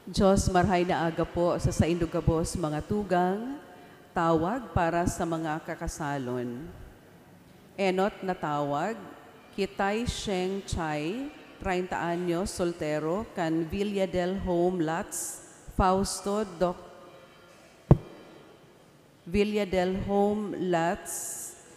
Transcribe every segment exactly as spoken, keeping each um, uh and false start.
Diyos, marhay na aga po sa saindo gabos mga tugang, tawag para sa mga kakasalon. Enot na tawag, ki Tai Sheng Chai, treinta anyos, soltero, kan Villa del Home Lots, Fausto, Doc. Villa del Home Lots,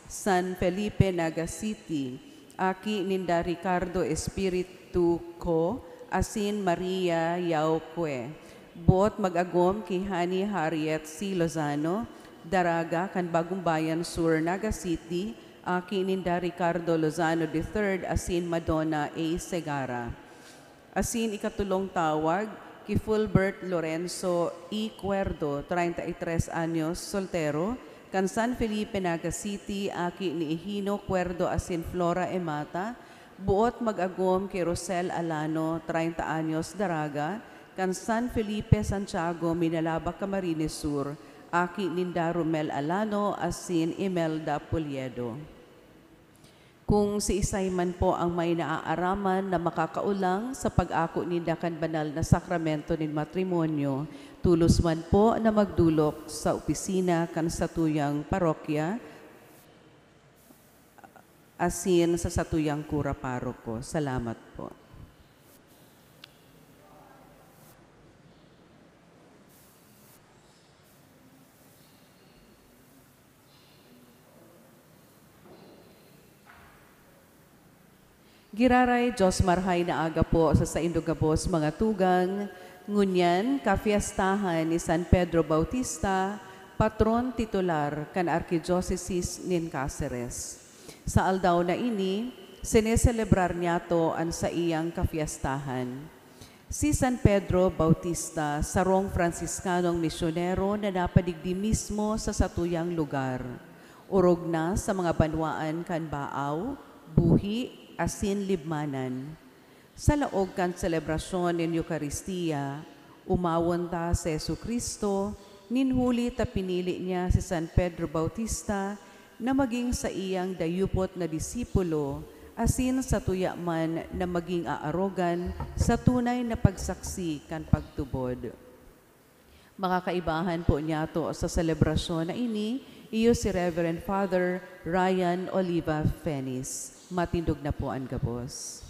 San Felipe, Naga City, aki ninda Ricardo Espiritu Co. asin Maria Yao Cue. Boot mag-agom ki Honey Harriet C. Lozano, daraga kan Bagong Bayan Sur, Naga City, aki ninda Ricardo Lozano the third asin Madonna A. Segarra. Asin ikatulong tawag ki Fulbert Lorenzo E. Cuerdo, treinta y tres anyos, soltero, kan San Felipe, Naga City, aki ni Hino Cuerdo asin Flora Emata, boot mag-agom ki Rosel Alano, treinta anyos, daraga, kan San Felipe, Santiago, Minalabac, Camarines Sur, aki ninda Romel Alano asin Imelda Pulido. Kung siisay man po ang may naaaraman na makakaolang sa pag-ako ninda kan banal na sakramento nin matrimonyo, tolos man po na magdolok sa opisina kan satuyang parokya asin sa satuyang kura paroko. Salamat po. Giraray, Diyos marhay na aga po sa saindo gabos, mga tugang. Ngunyan, kafiestahan ni San Pedro Bautista, patron titular kan Arkidyosesis nin Caceres. Sa aldaw na ini, sineselebrar niyato an saiyang kafiestahan. Si San Pedro Bautista, sarong Franciscanong misyonero na napadigdi mismo sa satuyang lugar, orog na sa mga banwaan kan Baao, Buhi, asin Libmanan. Sa laog kan selebrasyon nin Eukaristia, omawon ta si Jesu-Cristo, nin huli ta pinili niya si San Pedro Bautista na magin saiyang dayupot na disipulo, asin satuya man na magin aarogan sa tunay na pagsaksi kan pagtubod. Makakaibahan po niyato sa selebrasyon na ini, iyo si Reverend Father Ryan Oliva Fenis. Matindog na po an gabos.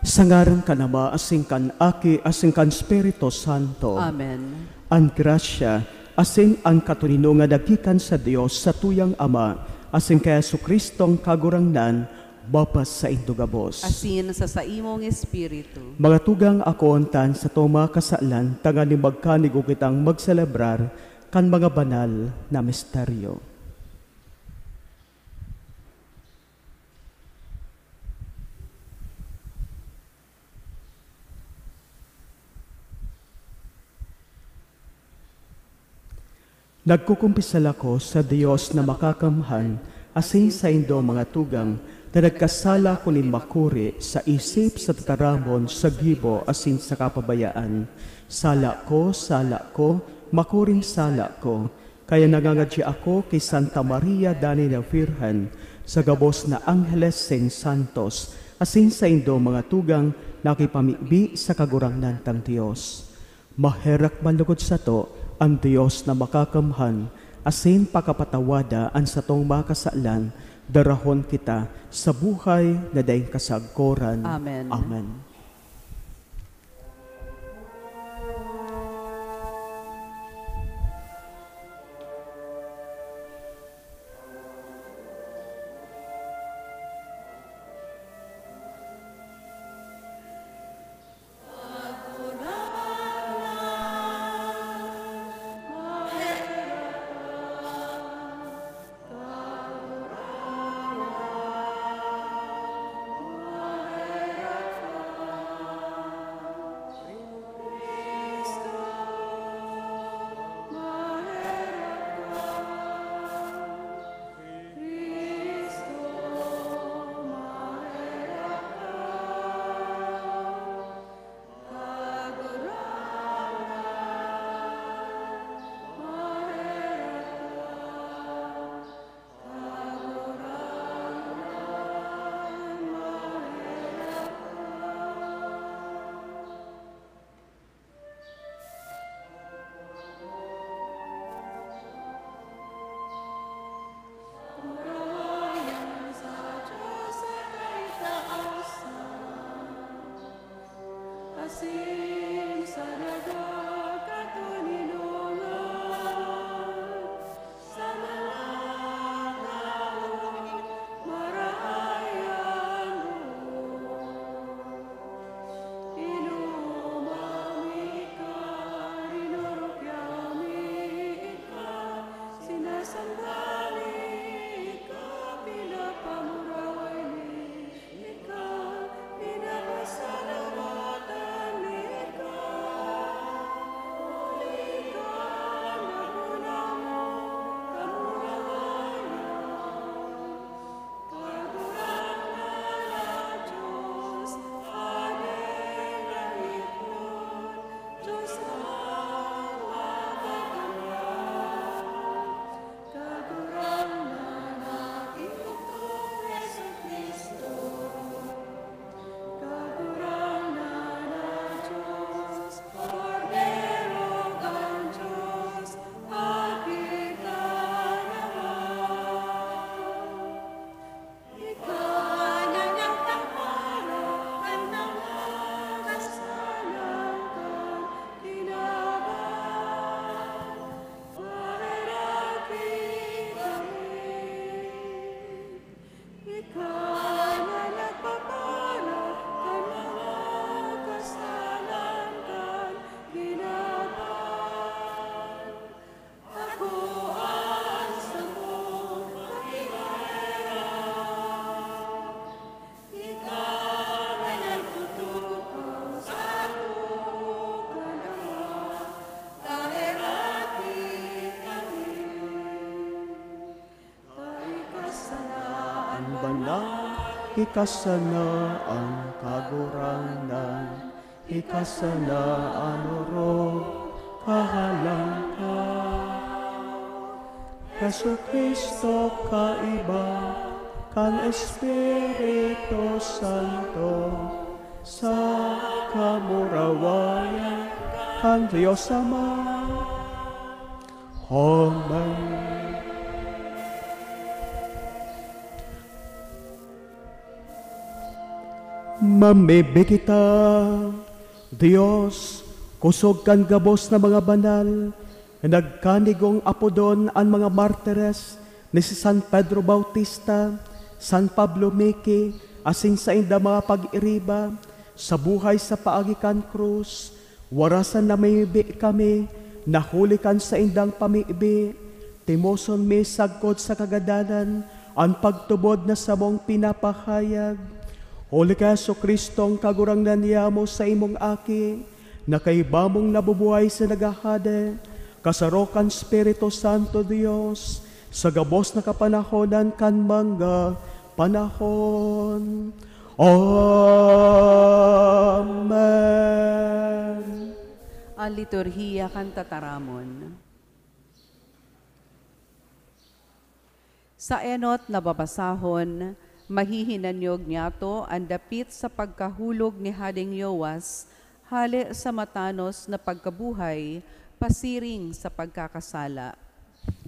Sa ngaran kan Ama, asin kan Aki, asin kan Espiritu Santo. Amen. An grasya asin an katoninongan naggikan sa Dios, sa tuyang Ama, asin ki Jesu-Cristo an Kagurangnan, mapasaindo gabos. Asin sa saimong espiritu. Mga tugang, akoon ta an satong mga kasalan, tanganing magkanigo kitang magselebrar kan mga banal na misteryo. Nagkukumpisal ako sa Dios na makakamhan, asin saindo, mga tugang, na nagkasala ako nin makuri sa isip, sa tataramon, sa gibo, asin sa kapabayaan. Sala ko, sala ko, makuring sala ko. Kaya nangangadya ako ki Santa Maria danay na Birhen, sa gabos na angheles asin santos, asin saindo, mga tugang, na kipamibi sa Kagurangnan tang Dios. Maherak man lugod sato an Dios na makakamhan, asin pakapatawada an satong mga kasalan, darahon kita sa buhay na daing kasagkoran. Amen. Amen. Asin sa nagkakatoninongan sa mga taong marahay an loob. Inuma mi ika, rinurukya mi ika, sinasamba mi ika, pinapamuraway mi ika, pinapasalamatan mi ika. Huli kan nagunang mo kamurawayan. Kagurangnan na Diyos, Aden na Hiklon, Diyos na makakamhan. Kagurangnan na Ginoong Jesu-Cristo. Kagurangnan na Diyos, Kordero kan Diyos, Aki kan Ama. Ika na nagpapara kan mga kasalan kan kinaban, paheraki kami. Ika na nagpapara kan mga kasalan kan kinaban, ako an samong pakiherak. Ika na nagtutukaw sa ako kan Ama, paheraki kami. Ika sana an banal, ika sana an kagurangnan, ika sana an orog, kahalan ka. Jesu-Cristo, kaiba kan Espiritu Santo, sa kamurawayan kan Dios Ama. Amen. Mamibi kita, Dios, kosog kan gabos na mga banal, na nagkanigong apodon an mga martires ni si San Pedro Bautista, San Pablo Miki, asin saindang mga pag-iriba sa buhay sa paagi kan krus. Warasan na mamibi kami na huli kan saindang pamibi, timoson mi sagkod sa kagadanan an pagtubod na samong pinapahayag. Huli ki Jesu-Cristong Kagurangnan niyamo, sa imong Aki, na kaiba mong nabubuhay sa naghahade, kasaro kan Espiritu Santo Dios, sa gabos na kapanahonan kan mga panahon. Amen. An liturhiya kan tataramon. Sa enot na babasahon, mahihinanyog niyato an dapit sa pagkahulog ni Hadeng Yoas hale sa matanos na pagkabuhay pasiring sa pagkakasala.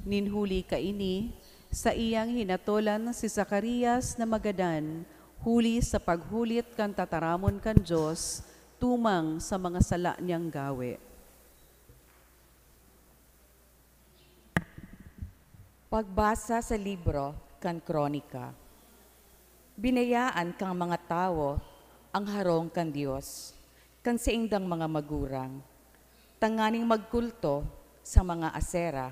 Nin huli kaini, saiyang hinatolan si Zacarias na magadan huli sa paghulit kan tataramon kan Dios tumang sa mga sala niyang gawe. Pagbasa sa libro kan Kronika. Binayaan kan mga tawo ang harong kan Dios, kan saindang mga magurang, tanganing magkulto sa mga Asera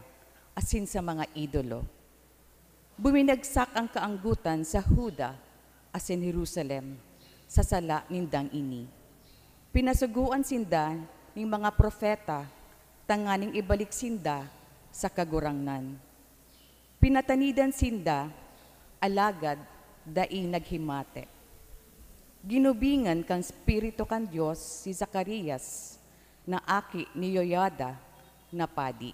asin sa mga idolo. Buminagsak an kaanggotan sa Juda asin Jerusalem sa sala nindang ini. Pinasugoan sinda nin mga propeta tanganing ibalik sinda sa Kagurangnan. Pinatanidan sinda, alagad dai naghimate. Ginubingan kan Espiritu kan Dios si Zacarias, na aki ni Joiada na padi.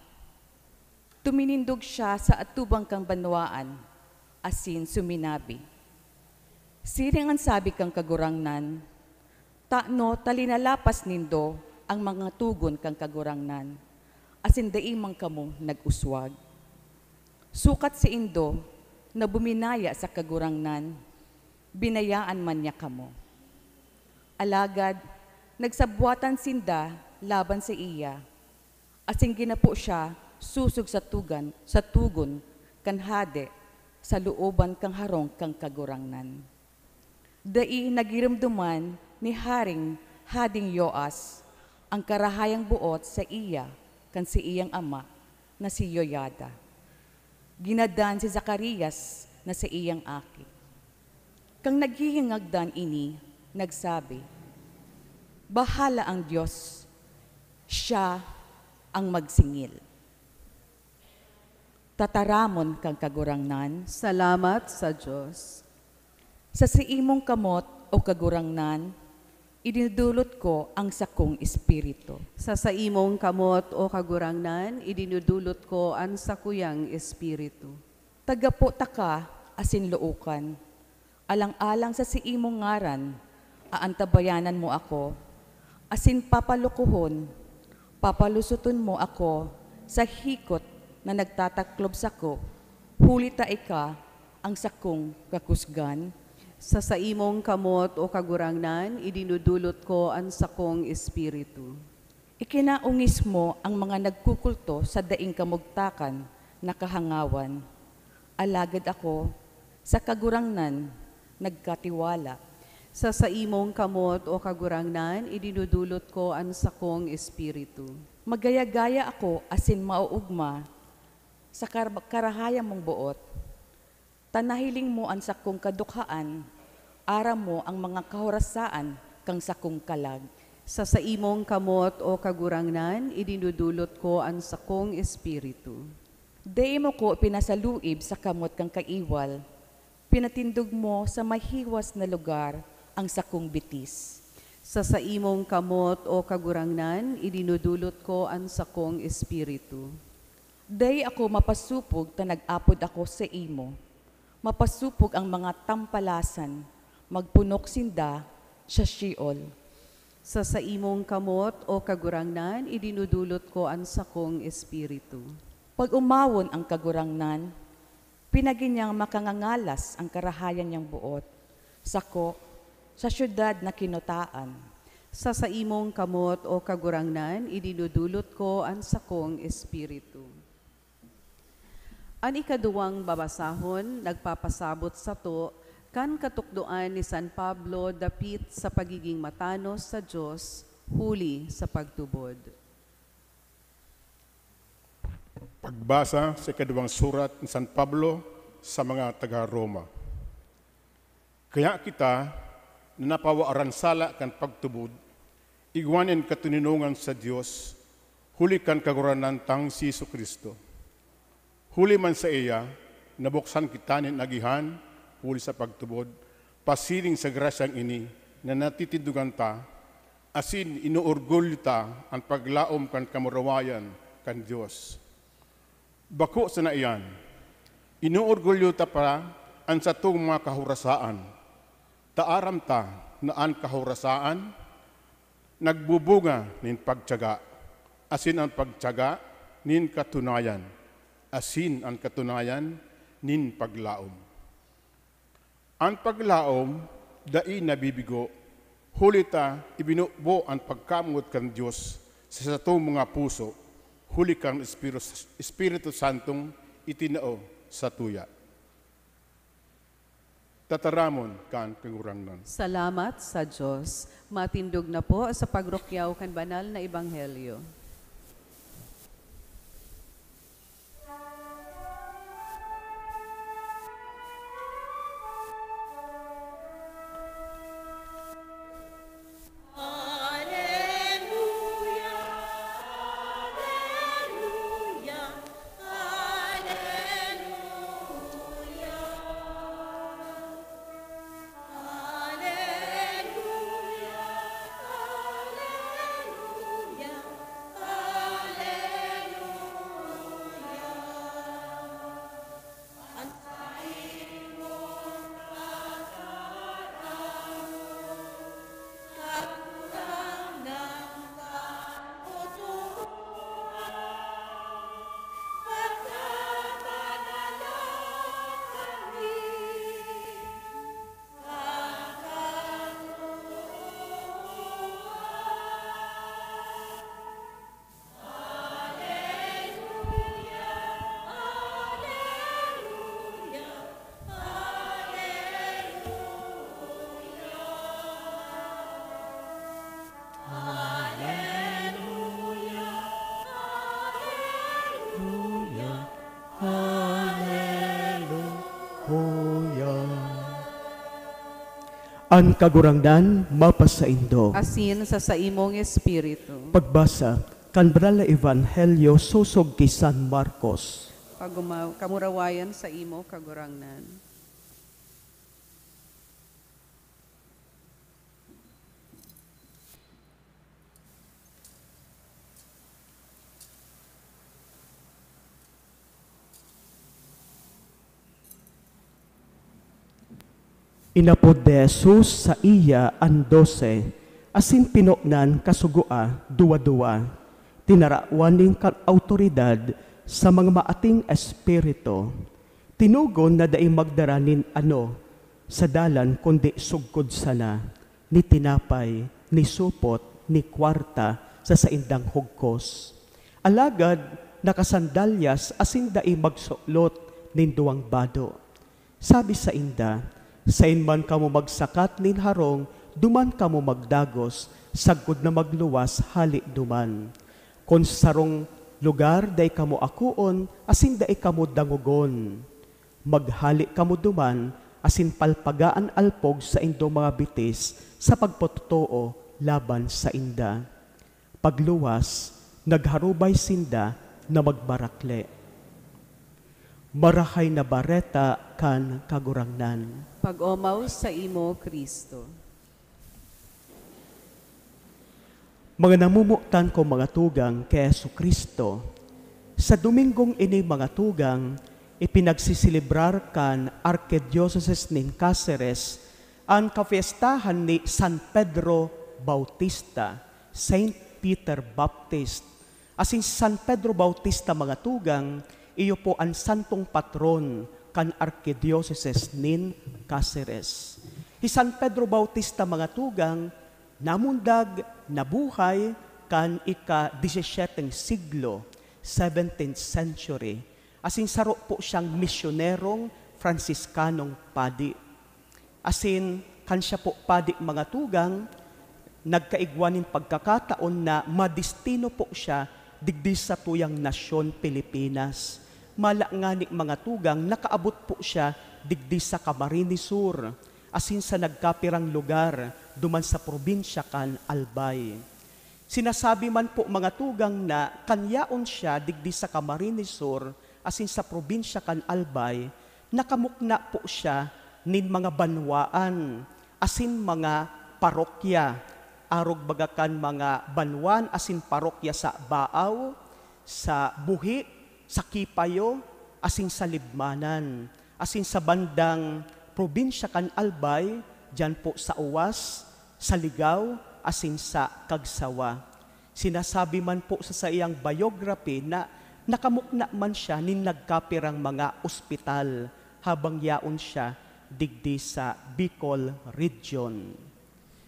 Tuminindog siya sa atubang kan banwaan asin suminabi, "Siring an sabi kan Kagurangnan, 'Tano ta linalapas nindo an mga togon kan Kagurangnan, asin dai man kamo nag-uswag. Sukat saindo na buminaya sa Kagurangnan, binayaan man niya kamo. Alagad nagsabwatan sinda laban saiya, asin ginapo siya sosog sa tugan, sa togon kan hade sa looban kan harong kan Kagurangnan.'" Dai nagiromdoman ni Haring Hadeng Yoas an karahayang boot saiya kan saiyang ama na si Joiada. Ginadan si Zacarias na saiyang aki. Kan naghihingagdan ini, nagsabi, "Bahala ang Dios, siya ang magsingil." Tataramon kan Kagurangnan. Salamat sa Dios. Sa saimong kamot, O Kagurangnan, idinudulot ko ang sakong espiritu. Sa saimong kamot, O Kagurangnan, idinudulot ko an sakuyang espiritu. Tagapo taka asin lookan. Alang-alang sa saimong ngaran, aantabayanan mo ako, asin papalokohon, papalusoton mo ako sa hikot na nagtataklob sako, huli ta ika an sakong kakusgan. Sa saimong kamot, O Kagurangnan, idinudulot ko an sakong espiritu. Ikinaongis mo ang mga nagkukulto sa daing kamugtakan na kahangawan. Alagad ako, sa Kagurangnan, nagkatiwala. Sa saimong kamot, O Kagurangnan, idinudulot ko an sakong espiritu. Magaya-gaya ako asin maoogma sa kar-, karahayan mong boot. Ta nahiling mo an sakong kadukhaan, aram mo ang mga kahorasaan kan sakong kalag. Sa saimong kamot, O Kagurangnan, idinudulot ko an sakong espiritu. Dai mo ko pinasaluib sa kamot kan kaiwal, pinatindog mo sa mahiwas na lugar ang sakong bitis. Sa saimong kamot, O Kagurangnan, idinudulot ko an sakong espiritu. Dai ako mapasopog ta nag-apod ako saimo. Mapasopog ang mga tampalasan, magpunok sinda sa Sheol. Sa saimong kamot, O Kagurangnan, idinudulot ko an sakong espiritu. Pag-omawon an Kagurangnan, pinagi niyang makangangalas an karahayan niyang boot. Sako, Sa syudad na kinutaan. Sa saimong kamot, O Kagurangnan, idinudulot ko an sakong espiritu. An ikaduwang babasahon nagpapasabot sato kan katukdoan ni San Pablo dapit sa pagiging matanos sa Dios huli sa pagtubod. Pagbasa sa ikaduwang surat ni San Pablo sa mga taga Roma. Kaya kita, na napawaran sala kan pagtubod, igwa nin katoninongan sa Dios, huli kan Kagurangnan tang si Jesu-Cristo. Huli man saiya, nabuksan kita nin agihan huli sa pagtubod, pasiring sa grasyang ini na natitindogan ta, asin inoorgulyo ta an paglaom kan kamurawayan kan Dios. Bako sana iyan, inoorgulyo ta pa an satong mga kahorasaan, ta aram ta na an kahorasaan nagbubunga nin pagtiyaga, asin an pagtiyaga nin katunayan, asin an katunayan nin paglaom. An paglaom dai nabibigo, huli ta ibinubo an pagkamoot kan Dios sa satong mga puso, huli kan Espiritu, Espiritu Santong itinao satuya. Tataramon kan Kagurangnan. Salamat sa Dios. Matindog na po sa pagrukyaw kan banal na ebanghelyo. Haleluya. An Kagurangnan mapasaindo. Asin sa saimong espiritu. Pagbasa kan Banal na Ebanghelyo sosog ki San Marcos. Paguma-, kamurawayan sa imo, Kagurangnan. Inapod ni Jesus saiya an dose, asin pinonan kasugoa duwa-duwa. Tinarawan nin kan awtoridad sa mga maating espiritu. Tinugon na dai magdara nin ano sa dalan kundi sugkod sana ni tinapay, ni supot, ni kwarta sa saindang hugkos. Alagad nakasandalyas asin dai magsulot nin duwang bado. Sabi sainda, "Saen man kamo magsakat nin harong, duman kamo magdagos, sagkod na magluwas hale duman. Kun sarong lugar dai kamo akoon, asin dai kamo dangogon, maghale kamo duman asin palpaga an alpog saindong mga bitis sa pagpatotoo laban sainda." Pagluwas, nagharubay sinda na magmarakle. Marahay na Bareta kan Kagurangnan. Pag-omaw saimo, Cristo. Mga namomotan ko, mga tugang ki Jesu-Cristo, sa Domingong ini, mga tugang, ipinagseselebrar kan Arkidiosesis nin Caceres an kapyestahan ni San Pedro Bautista, Saint Peter Baptist, asin si San Pedro Bautista, mga tugang, iyo po an santong patron kan Arkidiosesis nin Caceres. Hi San Pedro Bautista, mga tugang, namundag, nabuhay kan ika-disisyeteng siglo, seventeenth century, asin saro po siyang misyonerong Franciscanong padi. Asin kan siya po padi, mga tugang, nagkaigwa nin pagkakataon na madestino po siya digdi sa tuyang nasyon, Pilipinas. Mala ngani, mga tugang, nakaabot po siya digdi sa Camarines Sur, asin sa nagkapirang lugar duman sa probinsya kan Albay. Sinasabi man po, mga tugang, na kan yaon siya digdi sa Camarines Sur asin sa probinsya kan Albay, nakamukna po siya nin mga banwaan asin mga parokya, arog baga kan mga banwaan asin parokya sa Baao, sa Buhi, sa Quipayo, asin sa Libmanan, asin sa bandang probinsya kan Albay, diyan po sa Uwas, sa Ligao, asin sa Cagsawa. Sinasabi man po sa saiyang biography na nakamukna man siya nin nagkapirang mga ospital habang yaon siya digdi sa Bicol Region.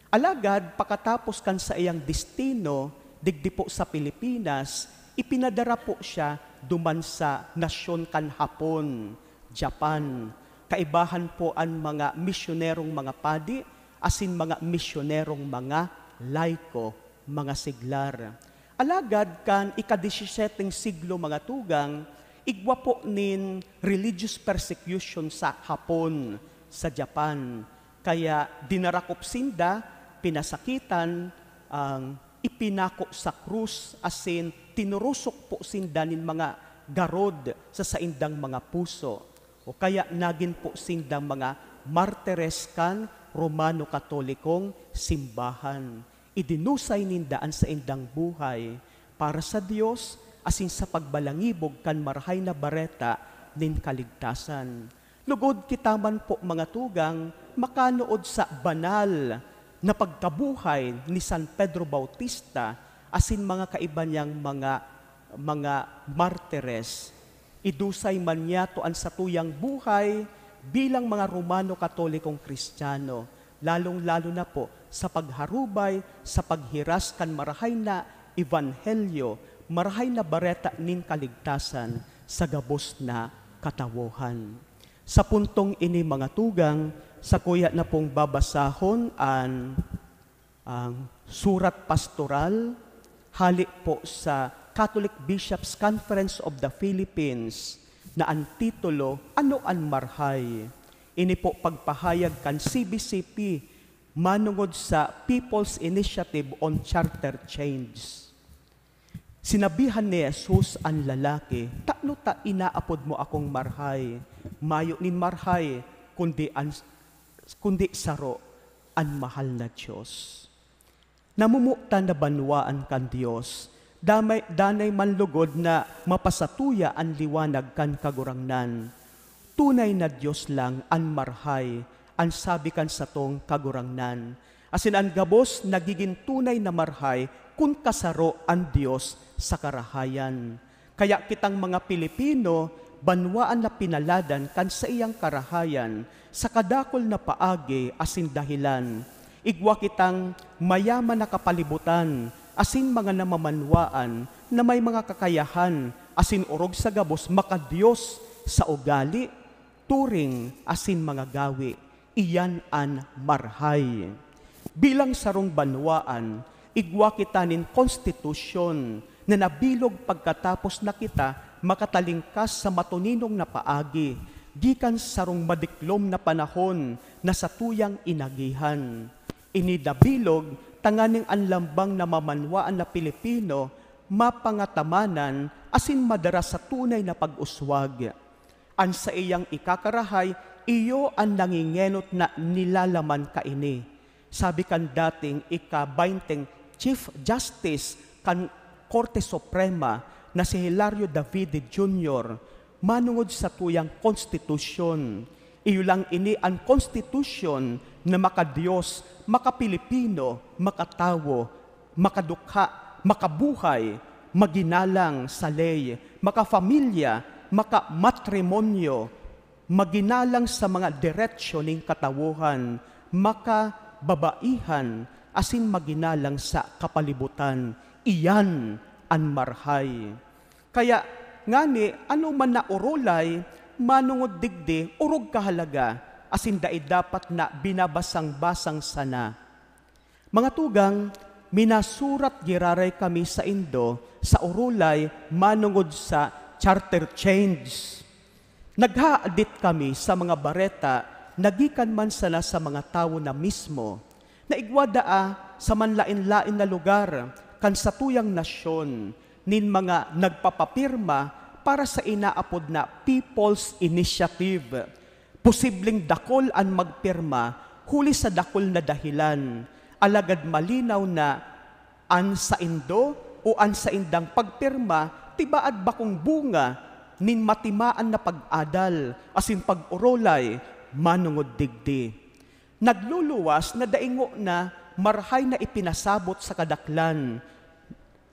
Alagad pakatapos kan saiyang destino digdi po sa Pilipinas, ipinadara po siya duman sa nasyon kan Hapon, Japan. Kaibahan po an mga misyonerong mga padi asin mga misyonerong mga laiko, mga siglar. Alagad kan ika-disisyeteng siglo, mga tugang, igwa po nin religious persecution sa Hapon, sa Japan. Kaya dinarakop sinda, pinasakitan, ang ipinako sa krus, asin tinurusok po sinda nin mga garod sa saindang mga puso, o kaya nagin po sindang mga martires kan Romano Katolikong simbahan. Idinusay ninda an saindang buhay para sa Dios asin sa pagbalangibog kan Marahay na Bareta nin kaligtasan. Lugod kita man po, mga tugang, makanood sa banal na pagkabuhay ni San Pedro Bautista asin mga kaiba niyang mga, mga martires. Idusay man niyato an satuyang buhay bilang mga Romano Katolikong Kristiyano, lalong-lalo na po sa pagharubay sa paghiras kan Marahay na Ebanghelyo, Marahay na Bareta nin kaligtasan sa gabos na katawohan. Sa puntong ini, mga tugang, sakuya na pong babasahon an, ang Surat Pastoral hale po sa Catholic Bishops' Conference of the Philippines na an titulo, "Ano an Marhay?" Ini po pagpahayag kan C B C P manongod sa People's Initiative on Charter Change. Sinabihan ni Jesus an lalaki, "Tano ta inaapod mo akong marhay? Mayo nin marhay, kundi an, kundi saro, an mahal na Dios." Namomotan na banwaan kan Dios, damay, danay man lugod na mapasatuya an liwanag kan Kagurangnan. "Tunay na Dios lang an marhay," an sabi kan satong Kagurangnan. Asin an gabos nagigin tunay na marhay kun kasaro an Dios sa karahayan. Kaya kitang mga Pilipino, banwaan na pinaladan kan saiyang karahayan sa kadakul na paagi asin dahilan. Igwa kitang mayaman na kapalibutan asin mga namamanwaan na may mga kakayahan asin orog sa gabos makadios sa ugali, turing, asin mga gawi. Iyan an marhay. Bilang sarong banwaan, igwa kita nin konstitusyon na nabilog pagkatapos na kita makatalingkas sa matuninong na paagi gikan sa sarong madiklom na panahon na satuyang inagihan. Ini nabilog tanganing an lambang na mamanwaan na Pilipino mapangatamanan asin madara sa tunay na pag-uswag. An saiyang ikakarahay, iyo an nangengenot na nilalaman kaini. Sabi kan dating ika-bainteng Chief Justice kan Korte Suprema na si Hilario Davide Junior, manongod sa tuyang konstitusyon. Iyo lang ini an konstitusyon na makadiyos, makapilipino, makatawo, makadukha, makabuhay, maginalang sa ley, makafamilya, makamatrimonyo, maginalang sa mga deretsyo nin katawohan, makababaihan asin maginalang sa kapalibutan. Iyan an marhay. Kaya ngani, anoman na orolay, manongod digdi, orog kahalaga, asin dai dapat na binabasang-basang sana. Mga tugang, minasurat giraray kami saindo sa orolay manongod sa charter change. Naghaadit kami sa mga bareta na gikan man sana sa mga tawo na mismo, na igwa daa sa manlaen-laen na lugar kan satuyang nasyon nin mga nagpapapirma para sa inaapod na People's Initiative. Posibleng dakul an magpirma huli sa dakul na dahilan, alagad malinaw na an saindo o an saindang pagpirma tibaad bakong bunga nin matimaan na pag-adal asin pag-orolay manongod digdi. Nagluluwas na dai ngona marhay na ipinasabot sa kadaklan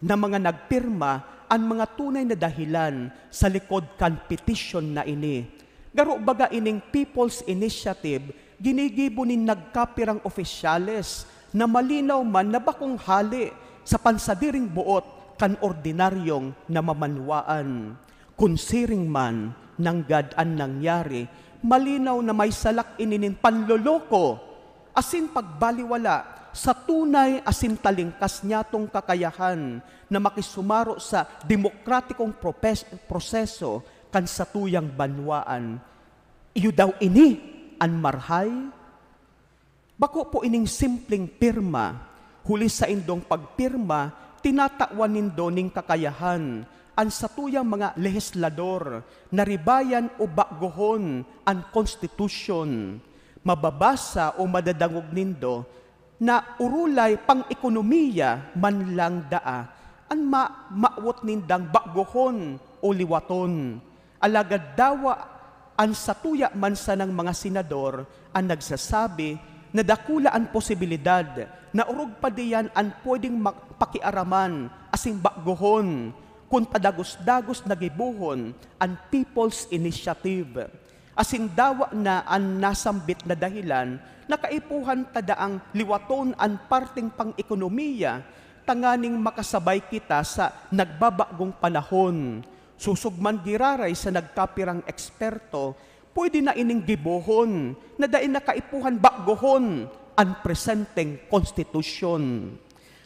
na mga nagpirma an mga tunay na dahilan sa likod kan petisyon na ini. Garo baga ining People's Initiative ginigibo nin nagkapirang opisyales na malinaw man na bakong hale sa pansadiring boot kan ordinaryong namamanwaan. Kun siring man nanggad an nangyari, malinaw na may salak ini nin panloloko asin pagbaliwala sa tunay asin talingkas niyatong kakayahan na makisumaro sa demokratikong propes-, proseso kan satuyang banwaan. Iyo daw ini an marhay? Bako po ining simpleng pirma. Huli saindong pagpirma, tinatawan nindo nin kakayahan an satuyang mga lehislador na ribayan o bagohon an konstitusyon. Mababasa o madadangog nindo na orolay pang-ekonomiya man lang daa an ma-, mawot nindang bagohon o liwaton. Alagad dawa an satuya man sanang mga senador an nagsasabi na dakula an posibilidad na orog pa diyan an pwedeng mak-, pakiaraman asin bagohon kun padagos-dagos na gibohon an People's Initiative. Asin dawa na an nasambit na dahilan na kaipuhan ta daang liwaton an parteng pang-ekonomiya tanganing makasabay kita sa nagbabagong panahon. Sosog man giraray sa nagkapirang eksperto, pwede na ining gibohon na dai na kaipuhan bagohon an presenteng konstitusyon.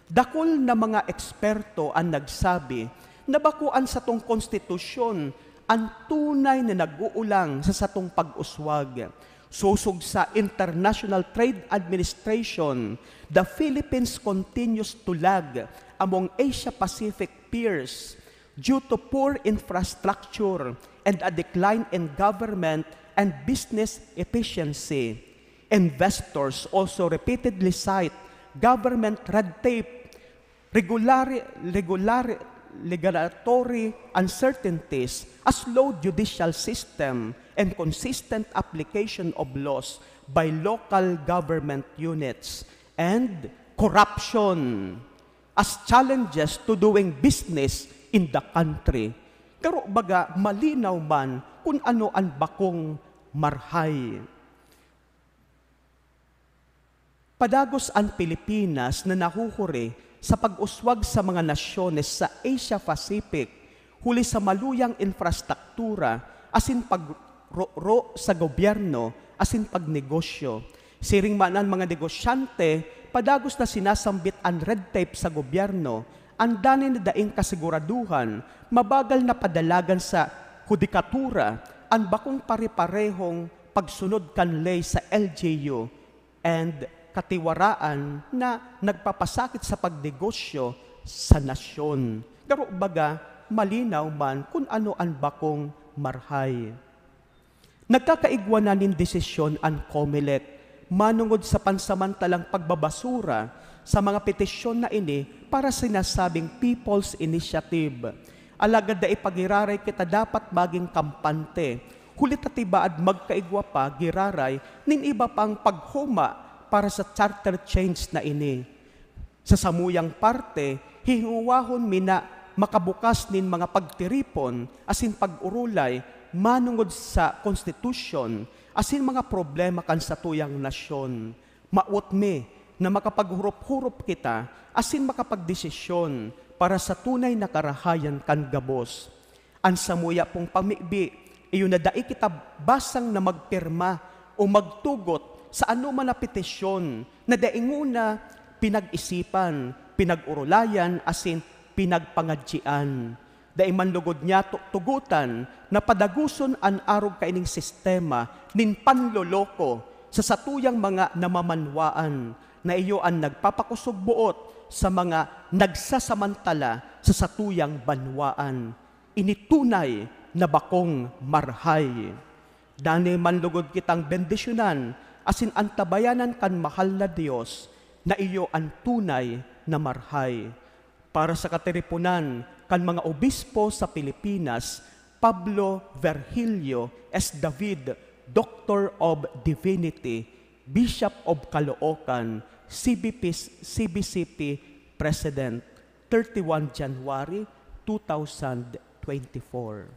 Dakul na mga eksperto an nagsabi na bako an satong konstitusyon an tunay na nag-uulang sa satong pag-uswag. Sosog sa International Trade Administration, the Philippines continues to lag among Asia-Pacific peers due to poor infrastructure and a decline in government and business efficiency. Investors also repeatedly cite government red tape, regulari-, regulari-, regulatory uncertainties, a slow judicial system, and consistent application of laws by local government units, and corruption as challenges to doing business in the country. Garo baga malinaw man kun ano an bakong marhay. Padagos an Pilipinas na nahuhuri sa pag-uswag sa mga nasyones sa Asia-Pacific, huli sa maluyang infrastruktura asin pagro-ro sa gobyerno asin pagnegosyo. Siring man an mga negosyante, padagos na sinasambit an red tape sa gobyerno, an danay na daing kasiguraduhan, mabagal na padalagan sa hudikatura an bakong pare-parehong pagsunod kan ley sa L G U and katiwaraan na nagpapasakit sa pagnegosyo sa nasyon. Garo baga, malinaw man kun ano an bakong marhay. Nagkakaigwa na nin desisyon an Comelec manongod sa pansamantalang pagbabasura sa mga petisyon na ini para sinasabing People's Initiative. Alagad dai pa giraray kita dapat magin kampante, huli ta tibaad magkaigwa pa giraray nin iba pang paghoma para sa charter change na ini. Sa samuyang parte, hihingowahon mi na makabukas nin mga pagtiripon asin pag-orolay manongod sa konstitusyon asin mga problema kan satuyang nasyon. Mawot mi na makapaghurop-hurop kita asin makapagdesisyon para sa tunay na karahayan kan gabos. An samuya pong pamibi, iyo na dai kita basang na magpirma o magtugot sa anoman na petisyon na dai nguna pinag-isipan, pinag-orolayan, asin pinagpangadyian. Dai man lugod niya tu-, tugotan na padagoson an arog kaining sistema nin panloloko sa satuyang mga namamanwaan, na iyo an nagpapakosog boot sa mga nagsasamantala sa satuyang banwaan. Ini tunay na bakong marhay. Danay man lugod kitang bendisyonan asin antabayanan kan mahal na Dios, na iyo an tunay na marhay. Para sa katiriponan kan mga obispo sa Pilipinas, Pablo Virgilio S. David, Doctor of Divinity, Bishop of Caloocan, C B P, C B C P President, thirty-one January two thousand twenty-four.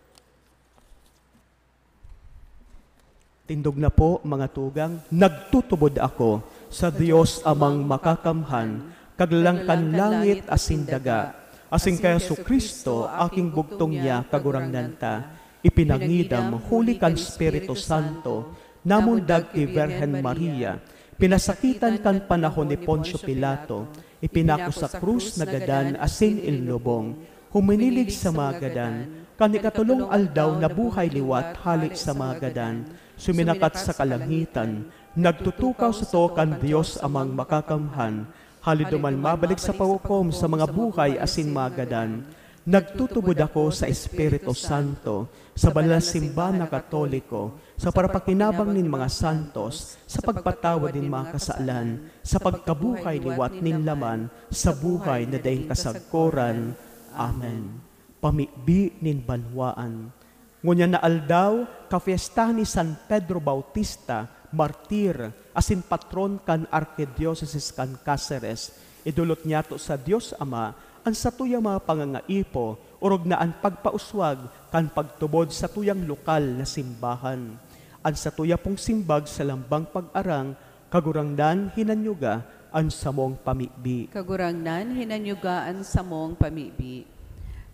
Tindog na po, mga tugang, nagtutubod ako sa Dios Amang Makakamhan, Kaglalang kan langit asin daga, asin kay Jesu-Cristo, aking bugtong niya, Kagurangnan ta, ipinangidam huli kan Espiritu Santo, namundag ki Birhen Maria, pinasakitan kan panahon ni Poncio Pilato, ipinako sa krus, nagadan asin ilnubong. Huminilig sa mga gadan, kan ikatolong aldaw nabuhay liwat hale sa mga gadan, suminakat sa kalangitan, nagtutukaw sato kan Dios Amang Makakamhan, hale duman mabalik sa paghukom sa mga buhay asin mga gadan. Nagtutubod ako sa Espiritu Santo, sa banal na simbahan na Katoliko, sa parapakinabang nin mga santos, sa pagpatawad nin mga kasalan, sa pagkabuhay liwat nin laman, sa buhay na daing kasagkoran. Amen. Pamibi nin banwaan. Ngunyan na aldaw, kapyestahan ni San Pedro Bautista, martir, asin patron kan Arkidiosesis kan Caceres. Idolot niyato sa Dios Ama an satuyang mga pangangaipo, orog na an pagpauswag kan pagtubod satuyang lokal na simbahan. An satuya pong simbag sa lambang pag-arang, Kagurangnan, hinanyuga an samong pamibi. Kagurangnan, hinanyuga an samong pamibi.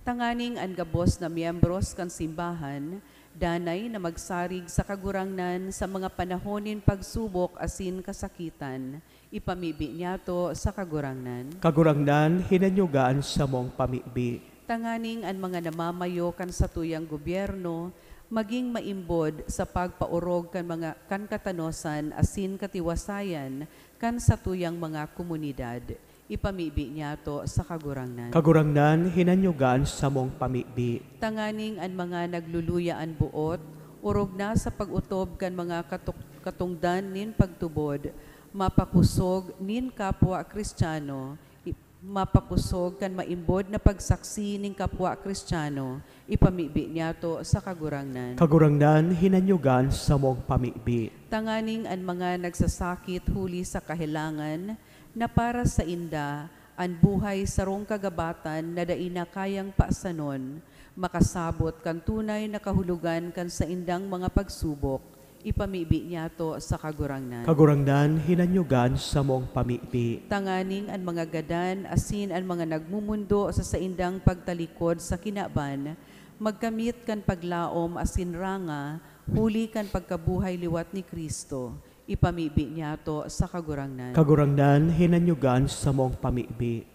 Tanganing an gabos na miyembros kan simbahan, danay na magsarig sa Kagurangnan sa mga panahon nin pagsubok asin kasakitan, ipamibi niyato sa Kagurangnan. Kagurangnan, hinanyuga an samong pamibi. Tanganing an mga namamayo kan satuyang gobyerno magin maimbod sa pagpaorog kan mga, kan katanosan asin katiwasayan kan satuyang mga komunidad. Ipamibi niyato sa Kagurangnan. Kagurangnan, hinanyuga an samong pamibi. Tanganing an mga nagluluya an boot, orog na sa pag-otob kan mga katuk-, katongdan nin pagtubod, mapakosog nin kapwa Kristiyano, i-, mapakosog kan maimbod na pagsaksi nin kapwa Kristiyano, ipamibi niyato sa Kagurangnan. Kagurangnan, hinanyuga an samong pamibi. Tanganing an mga nagsasakit huli sa kahelangan, na para sainda an buhay sarong kagabatan na dai na kayang pasanon, makasabot kan tunay na kahulogan kan saindang mga pagsubok, ipamibi niyato sa Kagurangnan. Kagurangnan, hinanyuga an samong pamibi. Tanganing an mga gadan asin an mga nagmomondo sa saindang pagtalikod sa kinaban, magkamit kan paglaom asin ranga huli kan pagkabuhay liwat ni Cristo, ipamibi niyato sa Kagurangnan. Kagurangnan, hinanyuga an samong pamibi.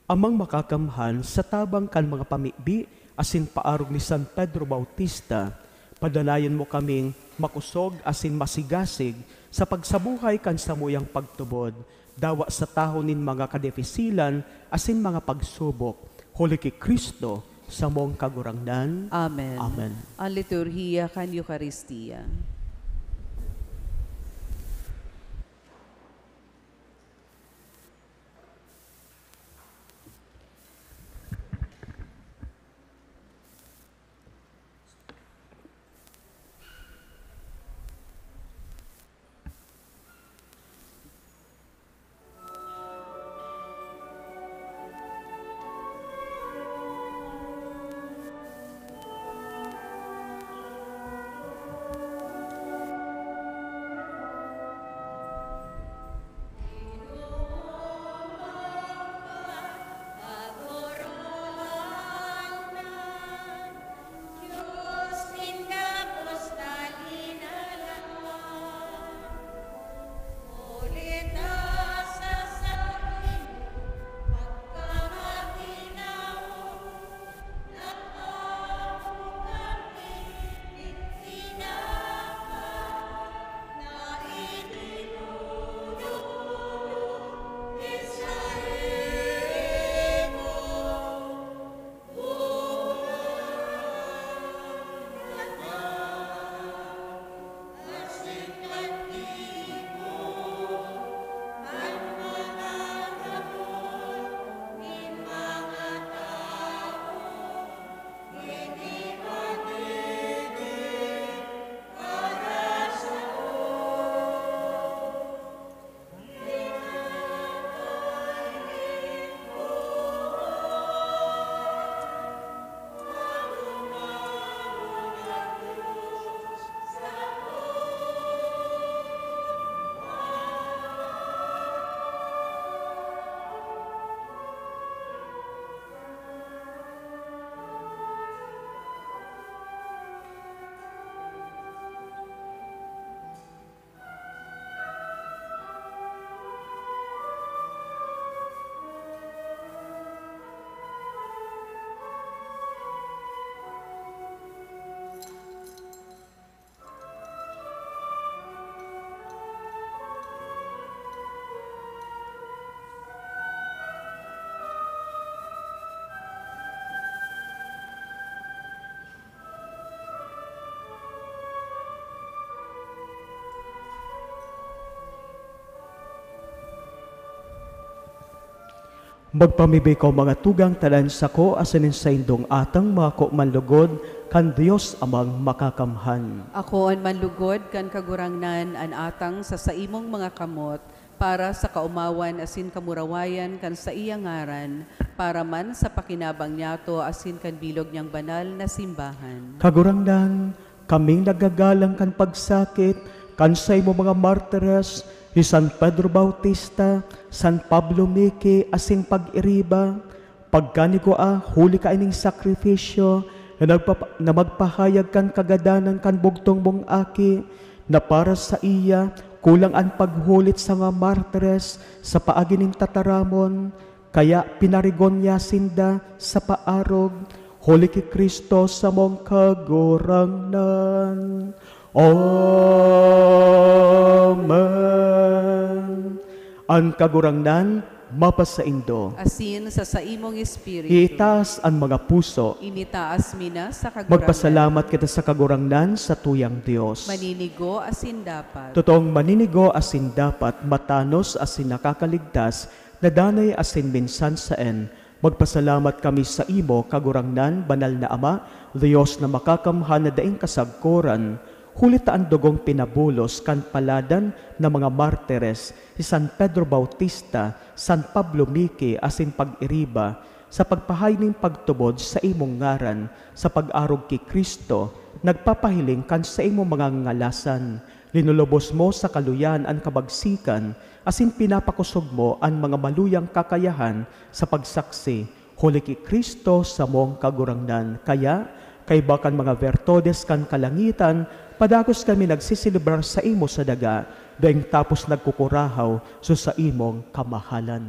Amang Makakamhan, sa tabang kan mga pamibi asin paarog ni San Pedro Bautista, padalayan mo kaming makosog asin masigasig sa pagsabuhay kan samuyang pagtubod, dawa sa tahaw nin mga kadifisilan asin mga pagsubok, huli ki Cristo, samong Kagurangnan. Amen. Amen. An liturhiya kan Eukaristia. Magpamibi ko, mga tugang, ta an sako asin an saindong atang mako manlugod kan Dios Amang Makakamhan. Ako an manlugod kan Kagurangnan, an atang sa saimong mga kamot, para sa kaomawan asin kamurawayan kan saiyang ngaran, para man sa pakinabang niyato asin kan bilog niyang banal na simbahan. Kagurangnan, kaming nagagalang kan pagsakit kan saimong mga martires, hi San Pedro Bautista, San Pablo Miki, asin pag-iriba. Pagkanigwaa, huli kaining sakripisyo na nagpapa-, na magpahayag kan kagadanan kan bugtong mong Aki, na para saiya kulang an paghulit sa mga martires sa paagi nin tataramon, kaya pinarigon niya sinda sa paarog, huli ki Cristo samong Kagurangnan. Amen. An Kagurangnan mapasaindo. Asin sa saimong espiritu. Iitaas an mga puso. Initaas mi na sa Kagurangnan. Magpasalamat kita sa Kagurangnan, sa tuyang Dios. Maninigo asin dapat. Totoong maninigo asin dapat, matanos asin nakakaligtas, na danay asin minsan saen. Magpasalamat kami saimo, Kagurangnan, Banal na Ama, Dios na makakamhan na daing kasagkoran, huli ta an dugong pinabulos kan paladan na mga martires, hi San Pedro Bautista, San Pablo Miki, asin pag-iriba, sa pagpahay nin pagtubod sa imong ngaran, sa pag-arog ki Cristo, nagpapahiling kan saimong mga ngalasan. Linulubos mo sa kaluyan an kabagsikan, asin pinapakosog mo an mga maluyang kakayahan sa pagsaksi, huli ki Cristo samong Kagurangnan. Kaya, kaiba kan mga bertodes kan kalangitan, padagos kami nagseselebrar saimo sa daga, daing tapos nagkukurahaw sa saimong kamahalan.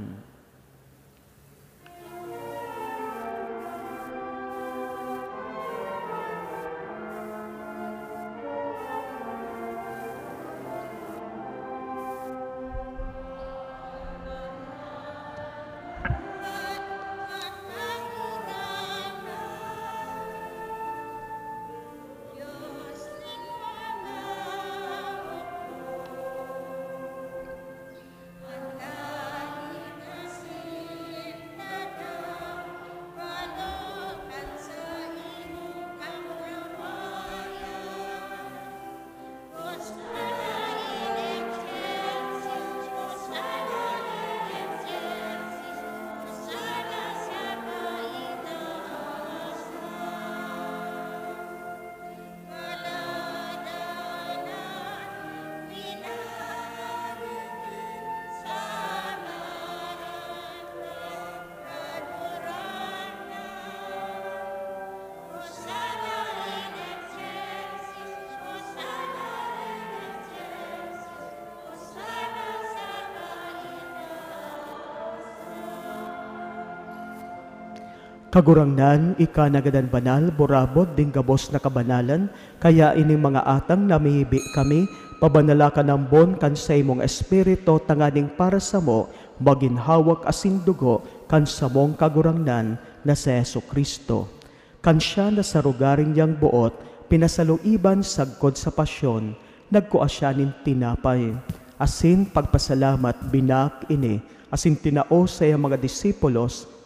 Kagurangnan, ika na gadan banal, burabod nin gabos na kabanalan, kaya ining mga atang namihibi kami, pabanala kan ambon kan saimong Espiritu, tanganing para samo magin hawak asin dugo kan samong Kagurangnan na si Jesu-Cristo. Kan siya nasarugaring niyang boot, pinasaluiban sagkod sa pasyon, nagkua siya nin tinapay, asin pagpasalamat, binaak ini, asin tinao sa iyang mga disipulos,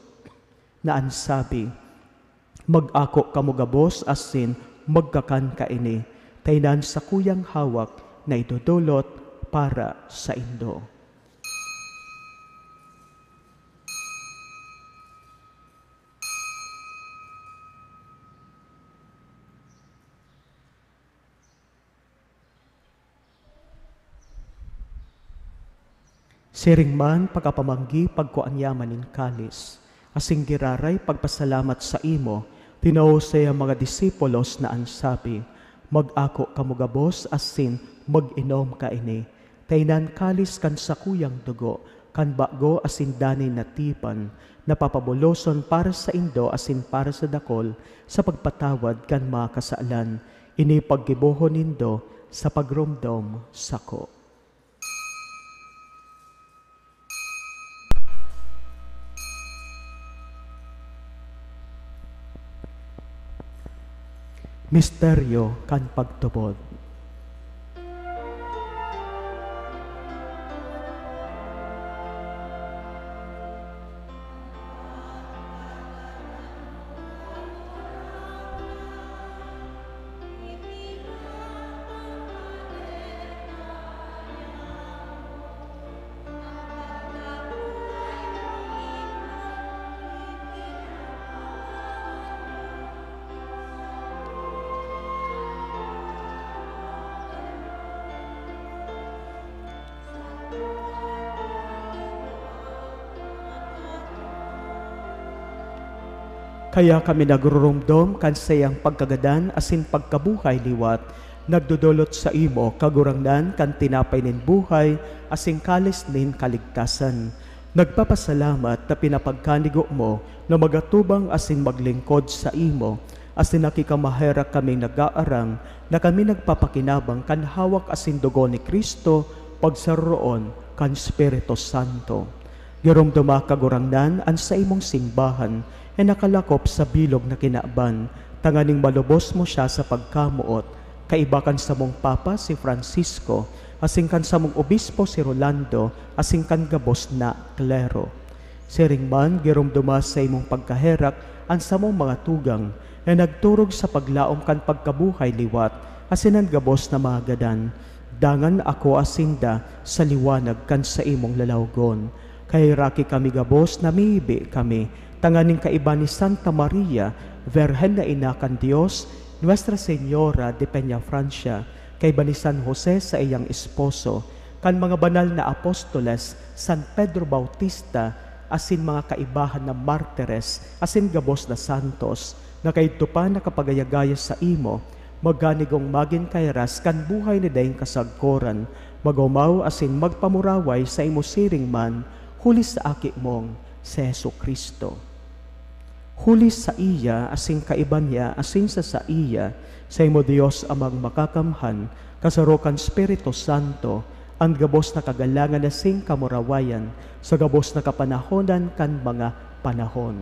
na an sabi, "Mag-ako kamo gabos asin magkakan kaini, ta iyan an sakuyang hawak na idodolot para saindo." Siring man, pakapamanggi, pagkua niya man nin kalis, asin giraray pagpasalamat saimo, tinao sa iyang mga disipulos na an sabi, "Mag-ako kamo gabos asin mag-inom kaini, ta iyan an kalis kan sakuyang dugo, kan bago asin danay na tipan, na papabuloson para saindo asin para sa dakul sa pagpatawad kan mga kasalan. Ini paggibohon nindo sa pagromdom sako." Misteryo kan pagtubod. Kaya kami nagruromdom kan saiyang pagkagadan asin pagkabuhay liwat, nagdodolot saimo, Kagurangnan, kan tinapay nin buhay asin kalis nin kaligtasan. Nagpapasalamat ta pinapagkanigo mo na magatubang asin maglingkod saimo, asin nakikamaherak kaming nag-aarang na kami nagpapakinabang kan hawak asin dugo ni Cristo, pagsaroroon kan Espiritu Santo. Giromdoma, Kagurangnan, an saimong simbahan na nakalakop sa bilog na kinaban, tanganing malubos mo siya sa pagkamoot, kaiba kan samong Papa, si Francisco, asin kan samong Obispo, si Rolando, asin kan gabos na klero. Siring man, giromdoma sa imong pagkaherak an samong mga tugang na nagturog sa paglaom kan pagkabuhay liwat, asin an gabos na mga gadan. Dangan akoa sinda sa liwanag kan saimong lalawgon. Kaheraki kami gabos, namibi kami, tanganing kaiba ni Santa Maria, Birhen na Ina kan Dios, Nuestra Señora de Peñafrancia, kaiba ni San Jose, saiyang esposo, kan mga banal na apostoles, San Pedro Bautista, asin mga kaibahan na martires, asin gabos na santos, na kaidto pa nakapagayagaya saimo, maganigong magin kahiras kan buhay na daing kasagkoran, mag-omaw asin magpamuraway saimo siring man, huli sa Aki mong si Jesu-Cristo. Huli saiya, asin kaiba niya, asin sa saiya, saimo, Dios Amang Makakamhan, kasaro kan Espiritu Santo, an gabos na kagalangan asin kamurawayan, sa gabos na kapanahonan kan mga panahon.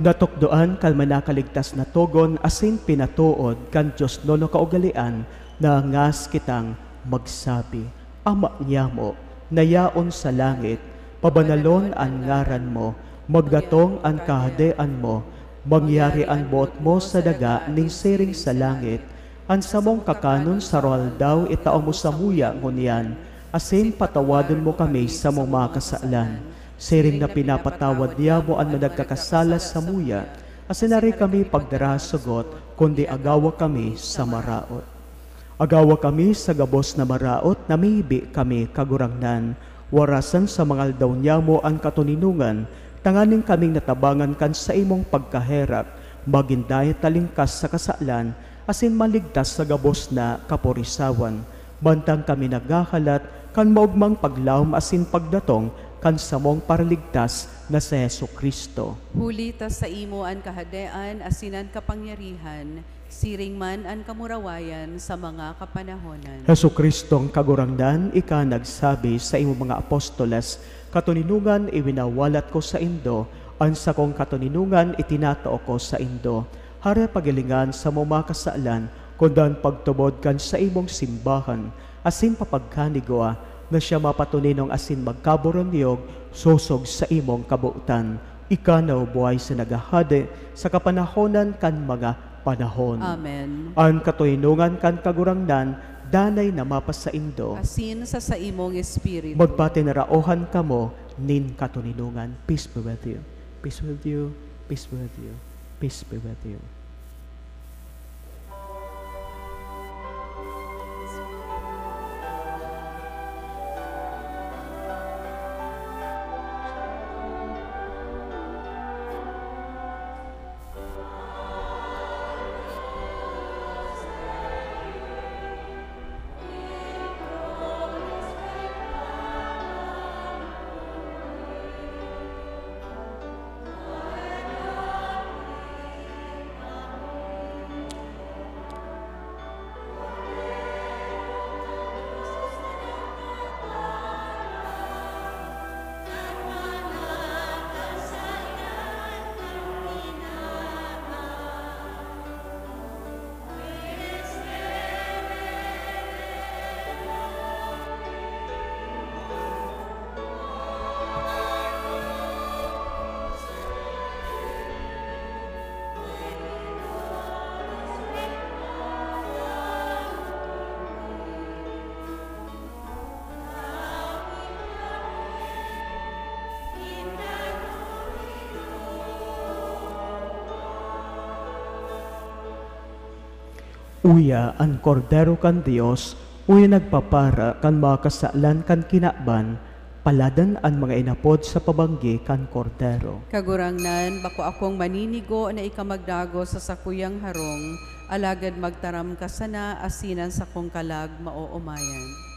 Natukdoan kan manakaligtas na togon asin pinatood kan Dios nono kaugalean na ngas kitang magsabi, "Ama nyamo, na yaon sa langit, pabanalon an ngaran mo, magdatong an kahadean mo, mangyari an boot mo sa daga nin siring sa langit. An samong kakanon sa aroaldaw itao mo samuya ngunyan, asin patawadon mo kami sa mga kasalan, siring na pinapatawad nyamo an mga nagkakasala samuya, asin dai kami pagdara sa sugot, kundi agawa kami sa maraot." Agawa kami sa gabos na maraot, namibi kami, Kagurangnan, warasan sa mga aldaw nyamo an katoninongan, tanganing kaming natabangan kan saimong pagkaherak, magin dai talingkas sa kasalan, asin maligtas sa gabos na kaporisawan, mantang kami naghahalat kan maogmang paglaom asin pagdatong kan samong Paraligtas na si Jesu-Cristo. Huli ta saimo an kahadean asin an kapangyarihan, siring man an kamurawayan sa mga kapanahonan. Jesu-Cristong Kagurangnan, ika nagsabi sa imo mga apostoles, "Katoninongan iwinawalat ko saindo, an sakong katoninongan itinatao ko saindo." Hare pagilingan samo mga kasalan, kundi an pagtubod kan saimong simbahan, asin papagkanigwa na siya mapatoninong asin magkaboronyog sosog sa imong kabotan. Ika na buhay sa naghahade sa kapanahonan kan mga panahon. Amen. An katoninongan kan Kagurangnan danay na mapasaindo. Asin sa saimong espiritu. Magpatinaraohan kamo nin katoninongan. Peace be with you. Peace with you. Peace be with you. Peace be with you. Uya an Kordero kan Dios, uya nagpapara kan mga kasalan kan kinaban, paladan an mga inapod sa pabanggi kan Kordero. Kagurangnan, bako akong maninigo na ika magdagos sa sakuyang harong, alagad magtaram ka sana asin an sakong kalag maoomayan.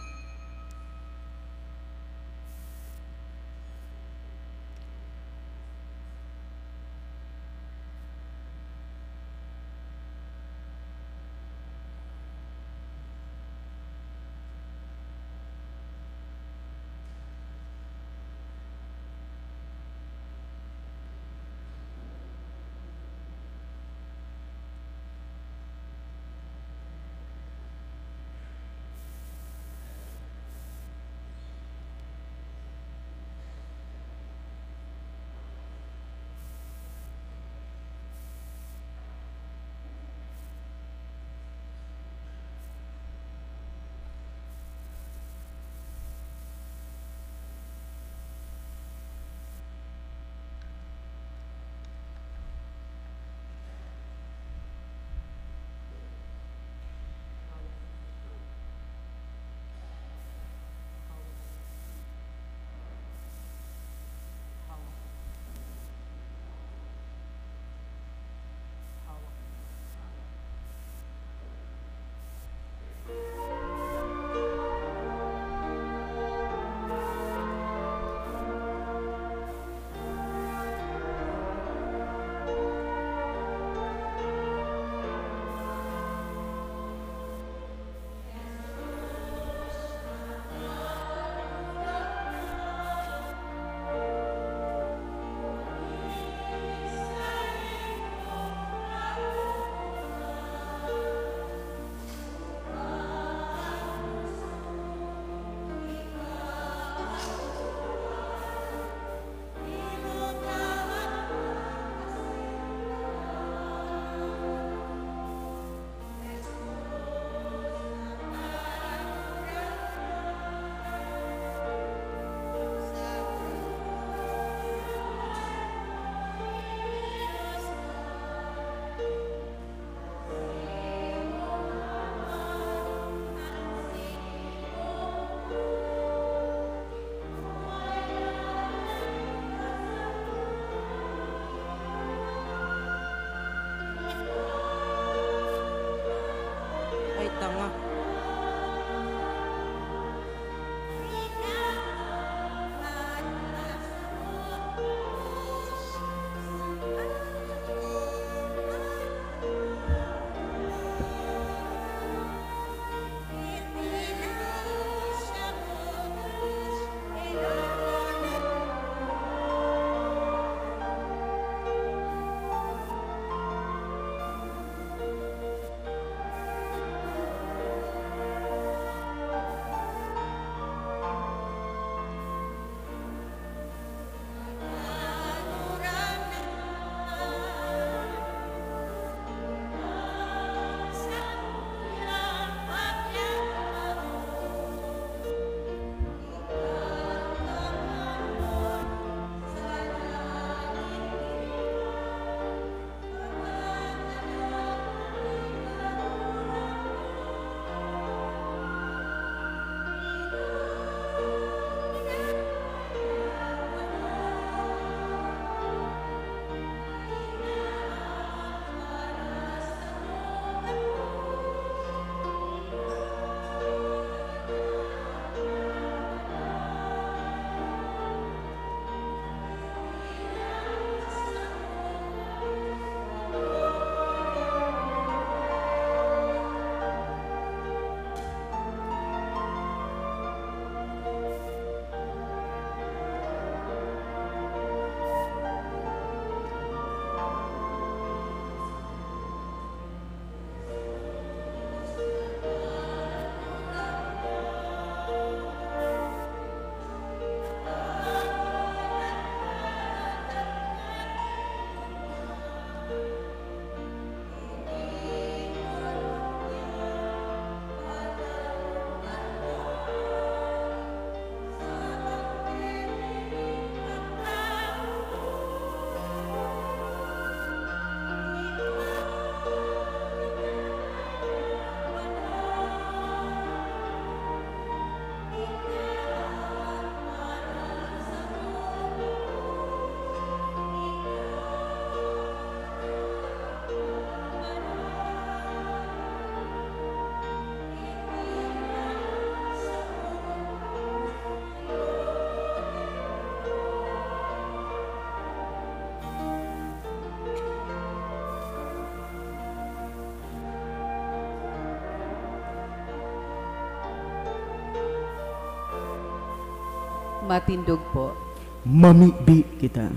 Matindog po. Mamibi kita.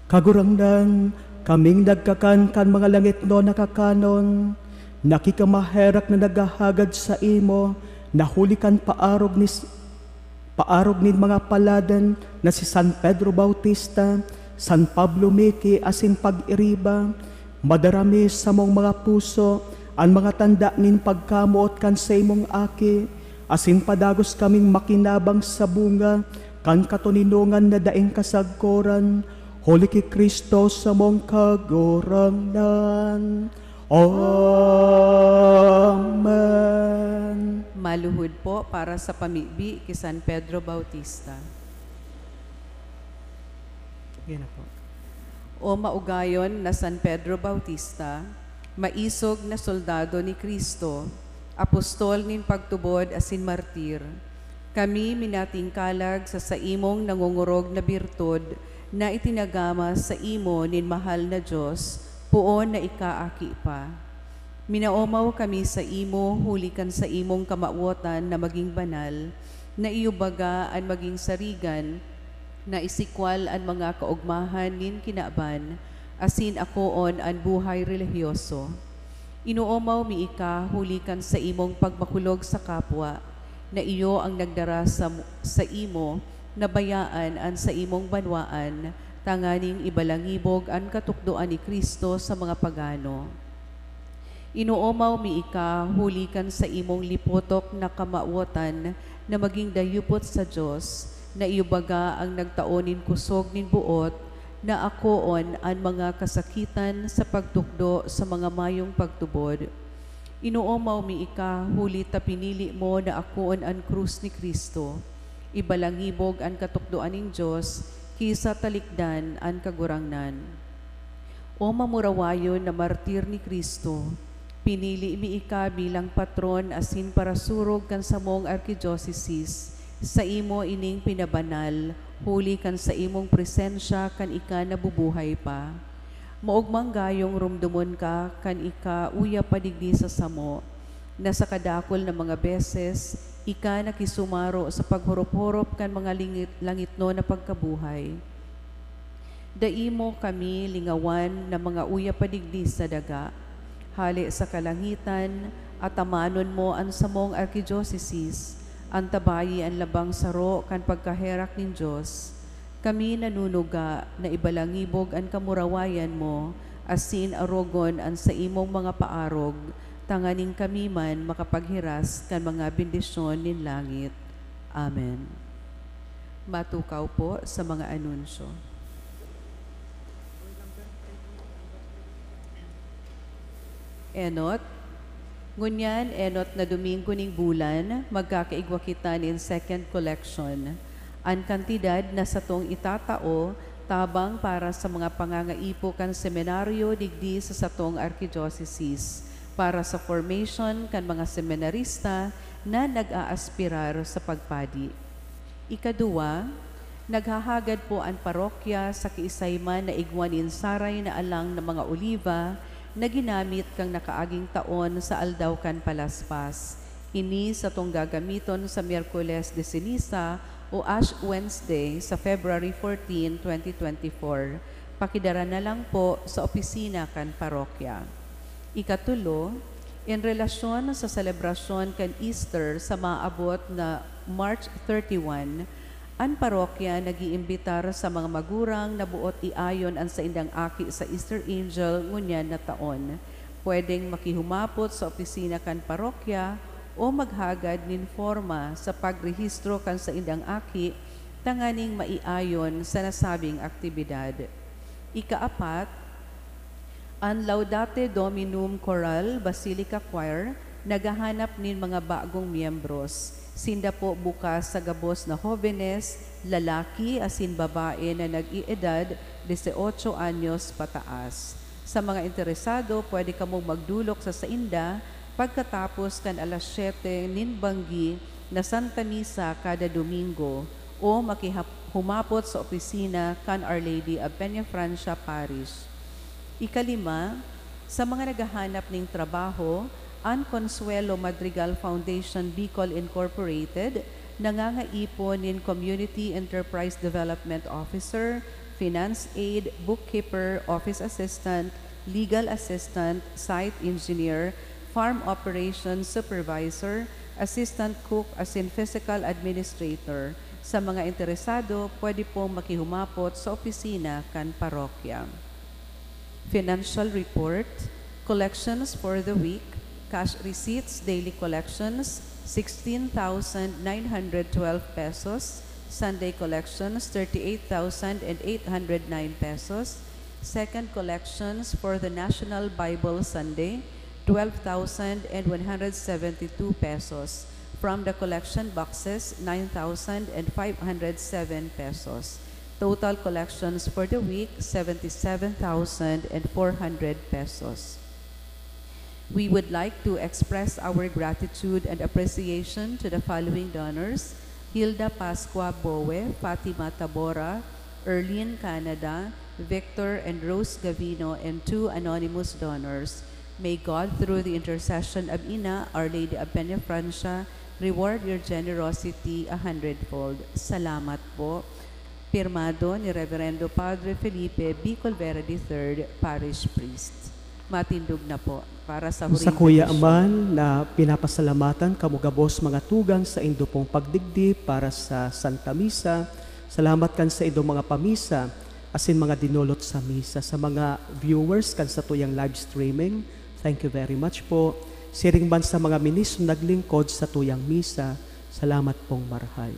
Kagurangnan, kaming nagkakan kan mga langitnon na kakanon, nakikamaherak na naghahagad saimo, na huli kan paarog ni s-, paarog nin mga paladan na si San Pedro Bautista, San Pablo Miki, asin pag-iriba, madara mi samong mga puso an mga tanda nin pagkamoot kan saimong Aki, asin padagos kaming makinabang sa bunga kan katoninongan na daing kasagkoran, huli ki Cristo samong Kagurangnan. Amen. Maluhod po para sa pamibi ki San Pedro Bautista. Yan na po. O maugayon na San Pedro Bautista, maisog na soldado ni Cristo, apostol nin pagtubod asin martir, kami minatingkalag sa saimong nangongorog na birtud na itinagama saimo nin mahal na Dios, poon na ika aki pa. Minaomaw kami saimo huli kan saimong kamawotan na magin banal, na iyo baga an magin sarigan, na isikwal an mga kaogmahan nin kinaban, asin akoon an buhay relihiyoso. Inoomaw mi ika huli kan saimong pagmakulog sa kapwa, na iyo ang nagdara sa, saimo na bayaan an saimong banwaan, tanganing ibalangibog an katukdoan ni Cristo sa mga pagano. Inoomaw mi ika huli kan saimong lipotok na kamawotan na magin dayupot sa Dios, na iyo baga ang nagtao nin kosog nin boot na akoon an mga kasakitan sa pagtukdo sa mga mayong pagtubod. Inoomaw mi ika huli ta pinili mo na akoon an krus ni Cristo. Ibalangibog an katukdoan nin Dios ki sa talikdan an Kagurangnan. O mamurawayon na martir ni Cristo, pinili mi ika bilang patron asin parasurog kan samong arkidiosesis. Saimo ining pinabanal, huli kan saimong presensya kan ika nabubuhay pa. Maogmang gayong romdomon ka kan ika uya pa digdi sa samo, na sa kadakul na mga beses, ika nakisumaro sa paghorop-horop kan mga lingit-, langitnon na pagkabuhay. Dai mo kami lingawan na mga uya pa digdi sa daga. Hale sa kalangitan, atamanon mo an samong arkidiosesis, antabayi an labang saro kan pagkaherak nin Dios. Kami nanunuga na ibalangibog an kamurawayan mo, asin arogon an saimong mga paarog, tanganing kami man makapaghiras kan mga bendisyon nin langit. Amen. Matukaw po sa mga anunsyo. Enot. Ngunyan, enot na Domingo ning bulan, magkakaigwa kita nin second collection. An kantidad na satong itatao tabang para sa mga pangangaipo kan seminaryo digdi sa satong arkidiosesis, para sa formation kan mga seminarista na nag-aaspirar sa pagpadi. Ikaduwa, naghahagad po an parokya sa kiisay man na igwa nin saray na alang na mga oliba na ginamit kan nakaaging taon sa Aldaw kan Palaspas. Ini satong gagamiton sa Miyerkules de Ceniza o Ash Wednesday sa February fourteen, twenty twenty-four. Pakidara na lang po sa opisina kan parokya. Ikatulo, en relasyon sa selebrasyon kan Easter sa maabot na March thirty-one, an parokya nag-iimbitar sa mga magurang na boot iayon an saindang aki sa Easter Angel ngunyan na taon. Pwedeng makihumapot sa opisina kan parokya o maghagad nin forma sa pagrehistro kan saindang aki tanganing maiayon sa nasabing aktibidad. Ikaapat, an Laudate Dominum Chorale Basilica Choir naghahanap nin mga bagong miyembros. Sinda po bukas sa gabos na hobenes, lalaki asin babae na nag-iedad dieciocho anyos pataas. Sa mga interesado, pwede kamong magdolok sa sainda pagkatapos kan alas siyete nin banggi na Santa Misa kada Domingo o makihap-, humapot sa opisina kan Our Lady of Peñafrancia Parish. Ikalima, sa mga naghahanap nin trabaho, an Consuelo Madrigal Foundation Bicol Incorporated Nangangaipon nin Community Enterprise Development Officer, Finance Aide, Bookkeeper, Office Assistant, Legal Assistant, Site Engineer, Farm Operations Supervisor, Assistant Cook asin Physical Administrator. Sa mga interesado, pwede pong makihumapot sa opisina kan parokya. Financial report, collections for the week, cash receipts, daily collections, sixteen thousand nine hundred twelve pesos, Sunday collections, thirty-eight thousand eight hundred nine pesos, second collections for the National Bible Sunday, twelve thousand one hundred seventy-two pesos, from the collection boxes, nine thousand five hundred seven pesos. Total collections for the week, seventy-seven thousand four hundred pesos. We would like to express our gratitude and appreciation to the following donors: Hilda Pascua Bowe, Fatima Tabora, Erlene Canada, Victor and Rose Gavino, and two anonymous donors. May God, through the intercession of Ina, Our Lady of Peñafrancia, reward your generosity a hundredfold. Salamat po. Pirmado ni Reverendo Padre Felipe Bicol Vera the third, Parish Priest. Matindog na po para sa huring Sakuya bendisyun. Aman na pinapasalamatan kamo gabos mga tugang sa indo pong pagdigdi para sa Santa Misa. Salamat kan sa indo mga pamisa asin mga dinolot sa misa. Sa mga viewers kan satuyang live streaming, thank you very much po. Siring man sa mga ministro naglingkod sa tuyang misa, salamat pong marhay.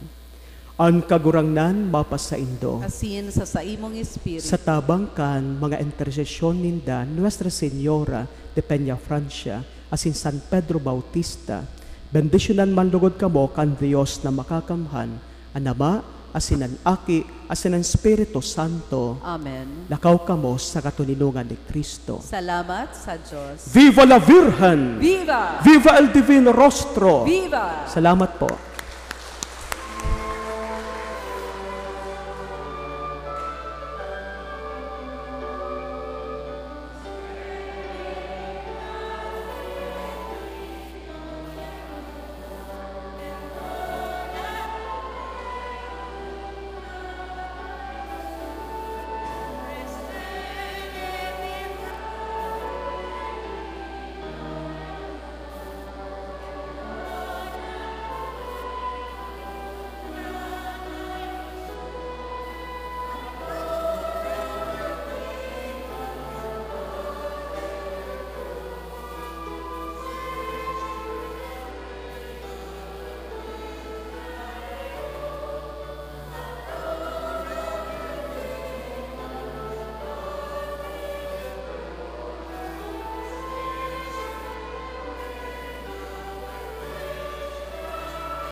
An Kagurangnan mapasaindo. Asin sa saimong espiritu. Sa tabang kan mga intersesyon ninda, Nuestra Señora de Peñafrancia, asin San Pedro Bautista, bendisyonan man logod kamo kan Dios na Makakamhan, an Ama, asin an Aki, asin an Espiritu Santo. Amen. Lakaw kamo sa katoninongan ni Cristo. Salamat sa Dios. Viva la Virgen! Viva! Viva el Divino Rostro! Viva! Salamat po.